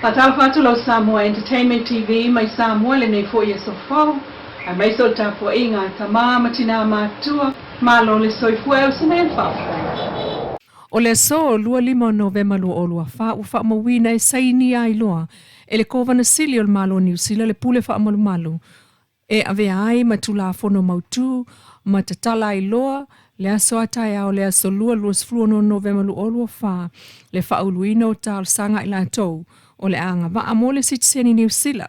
Faatalofa atu lau Samoa Entertainment TV mai Samoa i lenei foi aso fou, aemaise o le tapuaiga a tama ma tinā matutua, malo le soifua e uso nei le faafofoga. O le aso 25 o Novema 2024 ua faamauina e sainia ai loa e le Kovana Sili o le Malo o Niu Sila le pule faamalumalu e avea ai ma Tulafono Mautu ma tatala ai loa le aso a taeao le aso Lua 26 Novema 2024 le faauluina o talosaga a i latou o le a agavaa mo le sitiseni Niu Sila.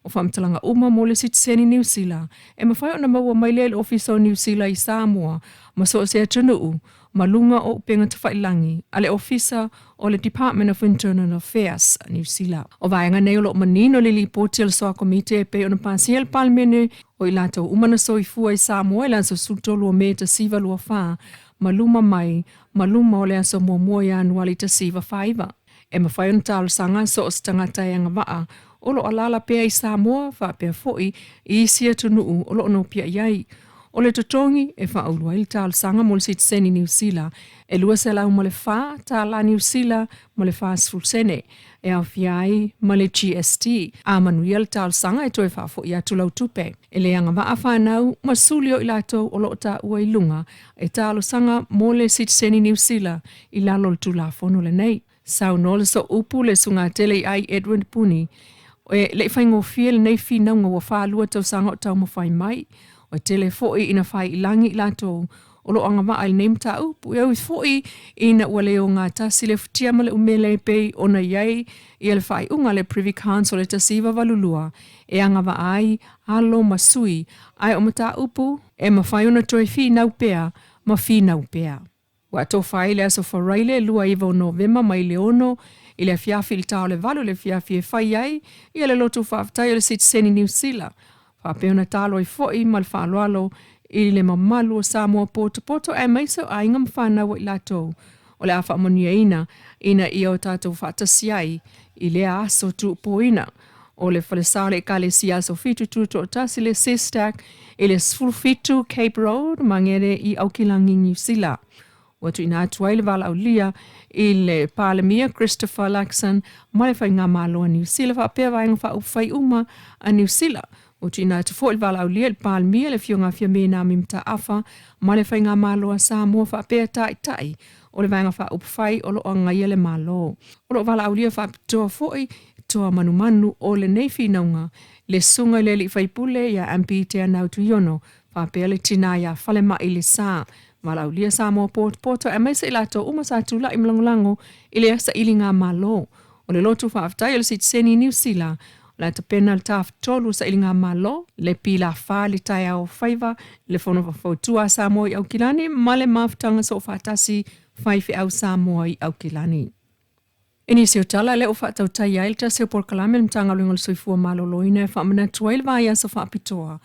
O faamatalaga uma mo le sitiseni Niu Sila e mafai ona maua mai lea i le Ofisa o Niu Sila i Samoa ma so o se atunuu ma luga o upega tafailagi a le Ofisa o le Department of Internal Affairs, Niu Sila. O vaega nei o lo o manino i le Lipoti a le Soa Komiti e pei ona pasia e le Palemene o i latou uma na soifua i Samoa i le aso 13 o Me 1924 ma luma mai ma luma o le aso 1 Ianuari 1949. E mafai ona talosaga so o se tagata e agavaa o lo o alaala pea i Samoa faapea foi i isi atunuu o lo o nopiai ai. O le totogi e faaulu ai le talosaga mo le sitiseni Niu Sila e $204 tālā Niu Sila ma le 40 sene, e aofia ai ma le GST. A manuia le talosaga e toe faafoi atu lau tupe. E le agavaa fanau ma suli o i latou o lo o taua i luga e talosaga mo le sitiseni Niu Sila i lalo o le Tulafono lenei. Saunoa le Sooupu le Sugatele i ai Edwin Puni, E le i faigofie lenei finauga ua 42 tausaga o taumafai mai. Ua tele foi ina fai i lagi i latou o lo o agavaa i lenei mataupu. E ui foi ina ua le ogatasi le futia ma le umele e pei ona i ai ia le faaiuga a le Privy Council e 1982 e agavaa ai alo ma sui, ae o mataupu e mafai ona toe finau pea ma finau pea. Ua tofa ai le aso Faraile 29 o Novema mai le 6 i le afiafi i le ta o le 8 i le afiafi e fai ai ia le lotu faafetai o le sitiseni Niu Sila, faapea ona talo ai foi ma le faaaloalo i le mamalu o Samoa potopoto aemaise o aiga ma fanau a i latou o le a faamanuiaina ina ia o tatou faatasi ai i lea aso tuupoina o le falesa o le Ekalesia Aso Fitu Tutoatasi le SESTAC i le 17 Cape Road, Mangere i Aokilangi, Niu Sila. Ua tuuina atu ai le valaaulia i le Palemia Christopher Luxon ma le Faigamalo a Niu Sila faapea Vaega Faaupufai uma a Niu Sila. Ua tuuina atu foi le valaaulia i le Palemia le Afioga Fiame Naomi Mataafa ma le Faigamalo a Samoa faapea Taitai o le Vaega Faaupufai o lo o agaia le Malo. O lo o valaaulia faapitoa foi toa manumanu o lenei finauga, le susuga i le alii faipule ia MP Teanau Tuiono, faapea le tina ia Falemai Lesa, valaaulia Samoa potopoto aemaise i latou uma sa tulai ma lagolago i le sailiga malo o le lotu faafetai o le sitiseni i Niu Sila. O le a tapena le tafatolu o sailiga malo, le pilafa i le taeao faiva, le fono faufautua a Samoa i Aukilani ma le mafutaga soofaatasi faifeau Samoa i Aukilani. I nisi o tala lea ua faatautaia ai le tasi o polokalame a le Matagaluega o le Soifua Maloloina e faamanatu ai le vaiaso faapitoa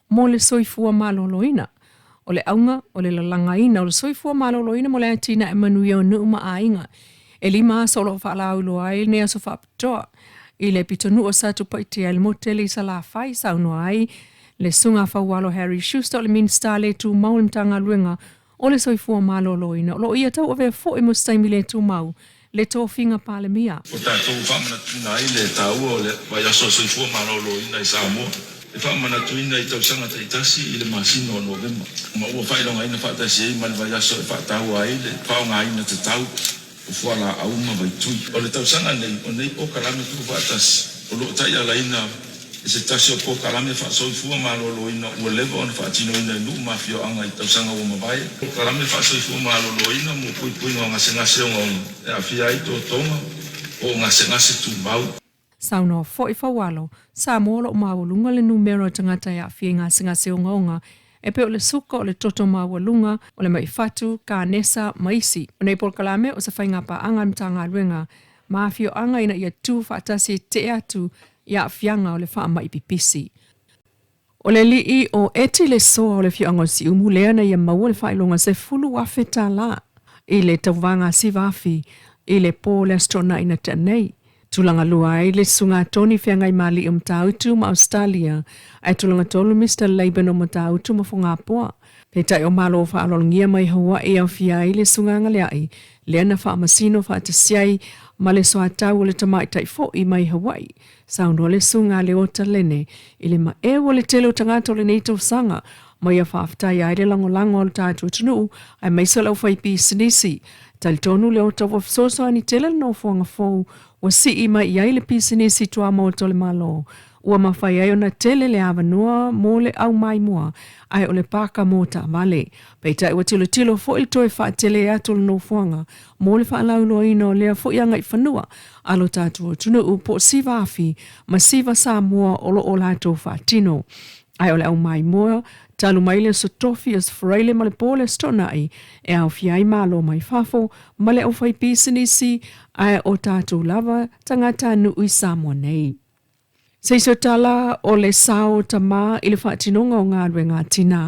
mo le soifua maloloina. O le auga, o le lalagaina o le soifua maloloina mo le atinae manuia o nuu ma aiga. E lima aso o lo o faalauiloa ai lenei aso faapitoa i le pitonuu o Satupaitea i le motu tele i Salafai, saunoa ai le Susuga Faualo Harry Schuster o le Minisita le Tumau o le Matagaluega o le Soifua Maloloina, o lo o ia tauavea foi mo se taimi le tumau le tofiga Palemia. Ua tatou faamanatuina ai le taua o le Vaiaso o le Soifua Maloloina i Samoa, e faamanatuina i tausaga taitasi i le masina o Novema, ma ua faailogaina faatasi ai ma le vaiaso e faataua ai le faaaogaina tatau o fualaau ma vaitui. O le tausaga nei, o nei polokalame tuufaatasi o lo o taialaina e se tasi o polokalame faasoifua maloloina ua leva ona faatinoina i nuu ma afioaga i tausaga ua mavae. Polokalame faasoifua maloloina mo puipuiga o gasegase ogaoga e aafia ai totoga po o gasegase tumau. Saunoa foi Faualo, Samoa o lo o maualuga le numera o tagata e aafia i gasegase ogaoga e pei o le suka, o le toto maualuga, o le maʻi fatu, kanesa, ma isi. O nei polokalame o se faigapaaga a le Matagaluega ma afioaga ina ia tu faatasi e te'e atu i aafiaga o le faamai pipisi. O le alii o Eti Lesoa o le afioaga o Siumu lea na ia maua le faailoga $10,000 i le tauvaga 9,000 i le po o le Aso Toonai na tea nei. Tulaga lua ai le Susuga Tony Feagaimali'i o Matautu ma Ausetalia, ae tulaga tolu Mister Laban o Matautu ma Fogapoa. Peitai o Malo faaaloalogia mai Hawaii e aofia ai le Susuga Galea'i lea na faamasino faatasi ai ma le soatau o le tamaitai fo'i mai Hawaii. Saunoa le Susuga a Leota Lene i le maeu o le tele o tagata o lenei tausaga ma ia faafetaia ai le lagolago a lo tatou atunuu aemaise o le aufaipisinisi. Talitonu Leota ua fesoasoani tele le nofoaga fou ua sii mai i ai le pisinisi tuamaota o le Malo ua mafai ai ona tele le avanoa mo le aumaimoa ae o le paka mo taavale. Peitai ua tilotilo foi le toe faatele atu o le nofoaga mo le faalauiloaina o lea foi agaifanua a lo tatou atunuu po o Siva Afi ma Siva Samoa o lo o latou faatino. Ae o le aumaimoa talu mai le Aso Tofi, Aso Faraile ma le po le Aso Toonai e aofia ai malo mai fafo ma le aufaipisinisi ae o tatou lava tagatanuu i Samoa nei. Se i tala o le sao o tamā i le faatinoga o galuega a tinā,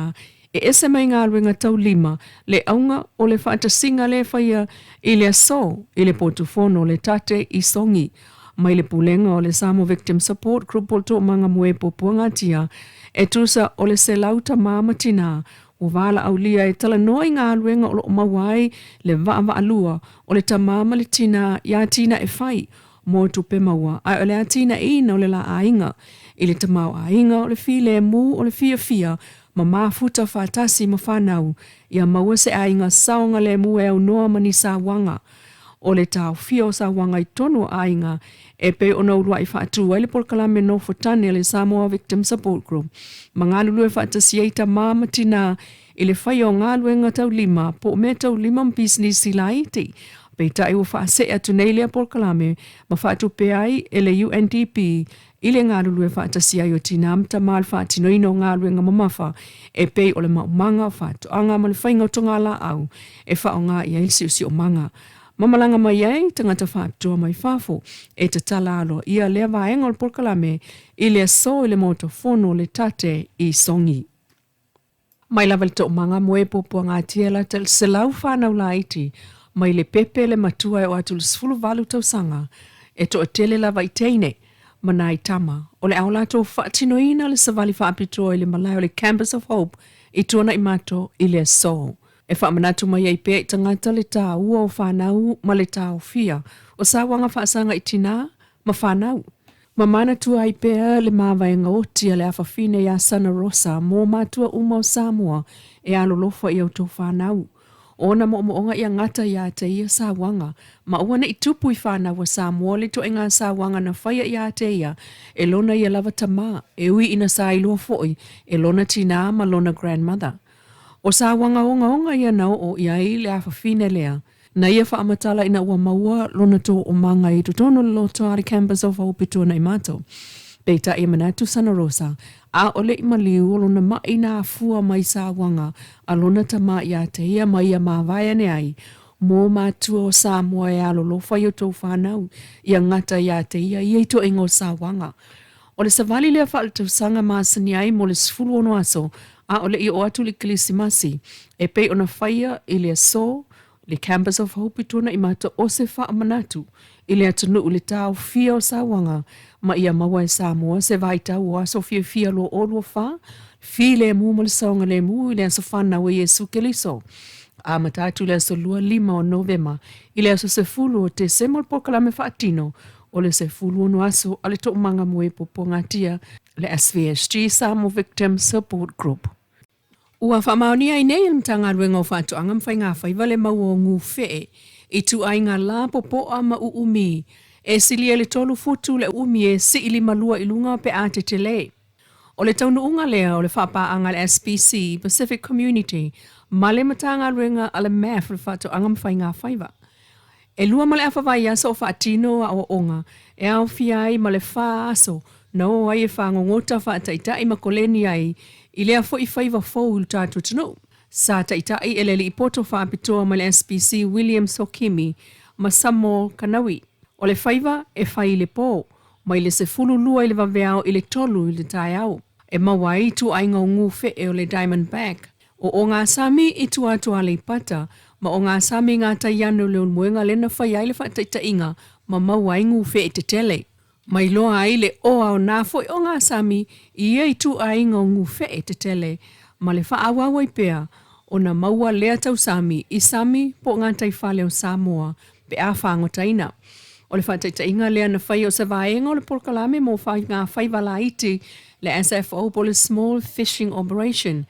e ese mai galuega taulima le auga o le faatasiga lea e faia i le aso i le potufono o le Tate i Sogi mai le pulega o le Samoa Victim Support Group o le Toomaga Moe Puapuagatia e tusa o le 100 tamā ma tinā ua valaaulia e talanoa i galuega o lo o maua ai le vaavaalua o le tamā ma le tinā i atinae fai mo tupe maua, ae o le atinaeina o le la aiga i le tamaoaiga o le filemu o le fiafia ma mafuta faatasi ma fanau ia maua se aiga saogalemu e aunoa ma ni sauaga o le taofia o sauaga i totonu o aiga e pei ona uluai faatu ai le polokalame nofo tane a le Samoa Victim Support Group ma galulue faatasi ai tamā ma tinā i le faia o galuega taulima po o mea taulima ma pisinisi laiti. Peitai ua faasee atu nei lea polokalame ma faatupe ai e le UNDP i le galulue faatasi ai o tinā ma tamā i le faatinoina o galuega mamafa e pei o le maumaga, faatoaga ma le faiga o togalaau e faaaoga i ai le siosiomaga. Ma malaga mai ai tagata faapitoa mai fafo e tatala aloaia lea vaega o le polokalame i le aso i le Maota Fono o le Tate i Sogi. Mai lava i le toomaga moe puapuagatia lata i le 100 fanau laiti mai le pepe le matua e oo atu i le 18 tausaga, e toatele lava i teine ma nai tama o le a o latou faatinoina le savali faapitoa i le malae o le Campus of Hope i Tuanaimato i le aso. E faamanatu mai ai pea i tagata le taua o fanau ma le taofia o sauaga faasaga i tinā ma fanau. Ma manatua ai pea le mavaega oti a le afafine iā Sana Rosa mō matua uma o Samoa e alolofa i a outou fanau. O ona moomooga ia gata iā te ia sauaga, ma aua ne i tupu i fanau a Samoa le ituaiga sauaga na faia iā te ia e lona ia lava tamā, e ui ina sa iloa foi e lona tinā ma lona grandmother. O sauaga ogaoga ia na oo i ai le afafine lea. Na ia faamatala ina ua maua lona toomaga i totonu o le loto a le Campus of Hope i Tuanaimato. Peitai e manatu Sana Rosa, ʻaʻole i maliu o lona maʻi na afua mai sauaga a lona tamā iā te ia ma ia māwae ane ai, mō mātua o Samoa e alolofa i outou whānau, ia gata iā te ia ia itoʻiga o sauaga. O le savali lea faaletausaga masani ai mo le 16 aso ʻaʻole i oo atu le Kerisimasi e pei ona faia i le aso le Campus of Hope i Tuanaimato o se faamanatu i le atunuu le taofia o sauaga ma ia maua e Samoa se vaitau o aso fiafia 2024 filemu ma le saogalemu i le aso fanau e Iesu Keriso. Amata atu i le aso 25 o Novema i le aso 10 o Tesema o le polokalame faatino o le 16 aso a le Toomaga Moe Puapuagatia le SVSG Samoa Victim Support Group. Ua faamaonia ai nei e le Matagaluega o Faatoaga ma Faigafaiva le mau o gufee i ituaiga la popoa ma uumi e silia i le tolu futu le uumi e sii limalua i luga pe a tetele. O le taunuuga lea o le faapaaga a le SPC, Pacific Community, ma le Matagaluega a le MAF le Faatoaga ma Faigafaiva. E lua ma le afa vaiaso o faatino aoaoga e aofia ai ma le fa aso na o ai e fagogota faataitai ma koleni ai i lea foi faiva fou i lo tatou atunuu. Sa taitai e le alii poto faapitoa mai le SPC William Sokimi ma Samo Kanawi. O le faiva e fai i le po, mai le 12 i le vaveao i le 3 i le taeao. E maua ai ituaiga o gufee o le Diamond Back, O o ngā sami i tua atu a Aleipata, ma o ngā sami ngā tai ane o le Ulumoega lea na fai ai le faataitaiga ma maua ai gufee tetele. Ma iloa ai le oa o nā foi o ngā sami i ia ituaiga o gufee tetele ma le faaauau ai pea ona maua lea tausami i sami po o ngā taifale o Samoa pe a fāgotaina. O le faataitaiga lea na faia o se vaega o le polokalame mo faigafaiva laiti, le SFO po o le Small Fishing Operation,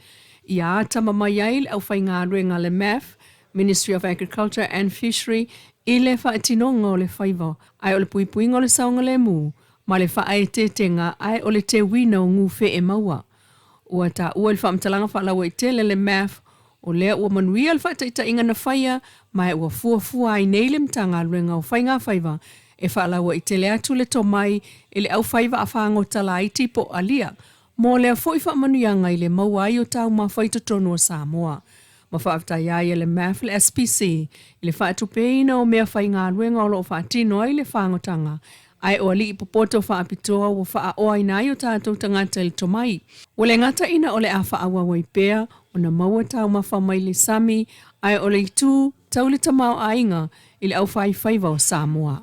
ia atamamai ai le aufaigaluega a le MAF, Ministry of Agriculture and Fishery, i le faatinoga o le faiva ae o le puipuiga o le saogalemu ma le faaeteetega ae o le teuina o gufee e maua. Ua taua i le faamatalaga faalauaitele a le MAF o lea ua manuia le faataitaiga na faia ma ua fuafua ai nei le Matagaluega o Faigafaiva e faalauaitele atu le tomai i le aufai vaafagota laiti po o alia mo lea foi faamanuiaga i le maua ai o taumafa i totonu o Samoa. Ma faafetai ai e le MAF le SPC i le faatupeina o meafaigaluega o lo o faatino ai le fagotaga ae o alii popoto faapitoa ua faaoaina ai o tatou tagata i le tomai. Ua le gata ina o le a faaauau ai pea ona maua taumafa mai le sami ae o le itu tau le tamaoaiga i le aufaifaiva o Samoa.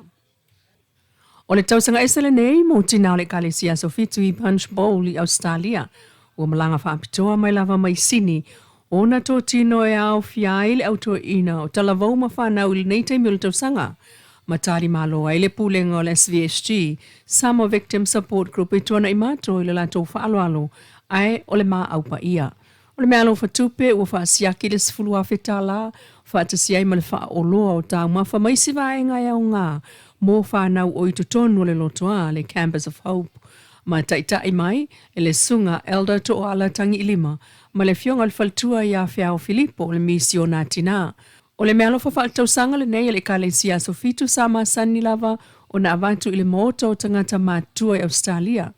O le tausaga ese lenei mo tina o le Ekalesia Aso Fitu i Punchbowl i Ausetalia. Ua malaga faapitoa mai lava mai Sini ona totino e aofia ai le au toeaina o talavou ma fanau i lenei taimi o le tausaga. Ma talimalo ai le pulega o le SVSG, Samoa Victim Support Group i tuanai mato i le latou faaaloalo ae o le maau paia. O le meaalofa tupe ua faasiaki le $10,000 faatasi ai ma le faaoloa o taumafa ma isi vaega e aoga mo fanau o i totonu o le lotoa le Campus of Hope. Ma taitai mai e le Susuga Elder Tooala Tagiilima ma le Afioga i le Faletua ia Feao Filipo o le Misiona Tina. O le meaalofa faaletausaga lenei a le Ekalesia Aso Fitu sa masani lava ona avatu i le Maota o Tagata Matutua i Ausetalia,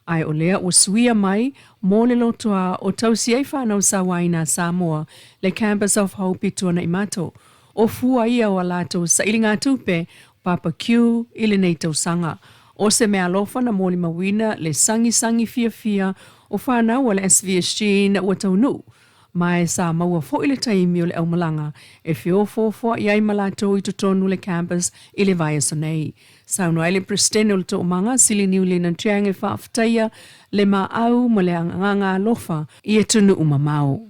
ae o lea ua suia mai mo le lotoa o tausi ai fanau sauaina a Samoa, le Campus of Hope i Tuanaimato. O fua ia o a latou sailigatupe barbecue i lenei tausaga. O se meaalofa na molimauina le sagisagi fiafia o fanau a le SVSG ina ua taunuu Ma e sa maua foi le taimi o le aumalaga e feofoofoa'i ai ma latou i totonu o le campus i le vaiaso nei. Saunoa ai le Peresetene o le Toomaga, Siliniu Lena Chiang e faafetaia le maau ma le agaga alofa i atunuu mamao.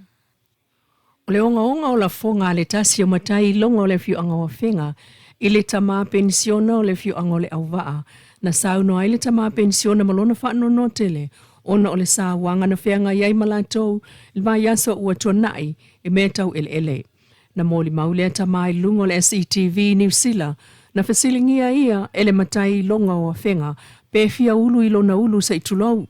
O le ogaoga o lafoga a le tasi o matai iloga o le afioaga o Afega i le tama penisiona o le afioaga o Leauvaa, na saunoa ai le tama penisiona ma lona faanoanoa tele ona o le sauaga na feagai ai ma latou i le vaiaso ua tuanai i mea tau eleele. Na molimau lea tama i luga o le SETV i Niu Sila, na fesiligia ia e le matai iloga o Afega pe fia ulu i lona ulu se i tulou.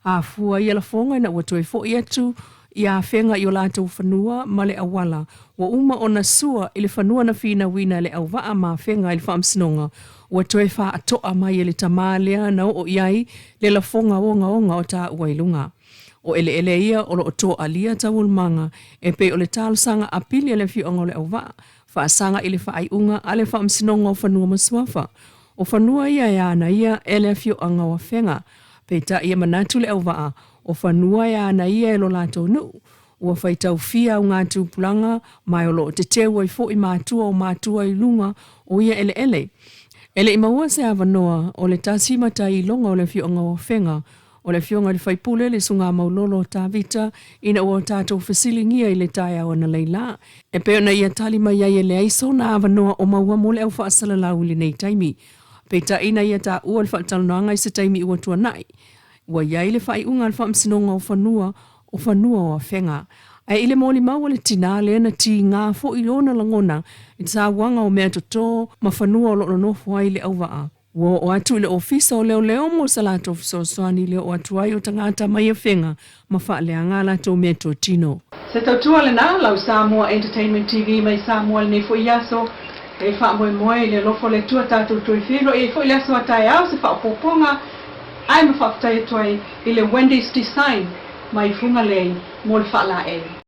A fua ia lafoga ina ua toe foi atu ia Afega i o latou fanua ma le auala ua uma ona sua i le fanua na finauina e le auvaa ma Afega i le Faamasinoga, ua toe faatoa mai e le tama lea na oo i ai le lafoga ogaoga o taua i luga. O eleele ia o lo o toalia taualumaga e pei o le talosaga apili a le afioaga o Leauvaa, faasaga i le faaiuga a le Faamasinoga o Fanua ma Suafa. O fanua ia e ana ia e le afioaga o Afega. Peitai e manatu le auvaa, o fanua e ana ia e lo latou nuu. Ua faitau fia augatupulaga ma e o lo o teteu ai foi matua o matua i luga o ia eleele. E le i maua se avanoa o le tasi matai iloga o le afioaga o Afega, o le afioga i le faipule le Sugamaulolo o Tavita ina ua tatou fesiligia i le taeao analeila, e pei ona ia tali mai ai e leai sona avanoa o maua mo le au faasalalau i lenei taimi. Peitai ina ia taua le faatalanoaga i se taimi ua tuanai, ua i ai le faaiuga a le Faamasinoga o Fanua o Fanua o Afega. Ae i le molimau a le tinā lea na tigā foi ona lagona i le sauaga o meatoto ma fanua o lo o nonofo ai le auvaa, ua oo atu i le Ofisa o Leoleo mo se latou fesoasoani i le oo atu ai o tagata mai Afega ma faaleaga a latou meatotino. Se tautua lena, lau Samoa Entertainment TV mai Samoa lenei foi aso e faamoemoe i le alofa o le Atua tatou toe feiloai ai foi le aso a taeao se faaopoopoga ae ma faafetai atu ai i le Wendy's Design mai Fugalei mo le faalaei.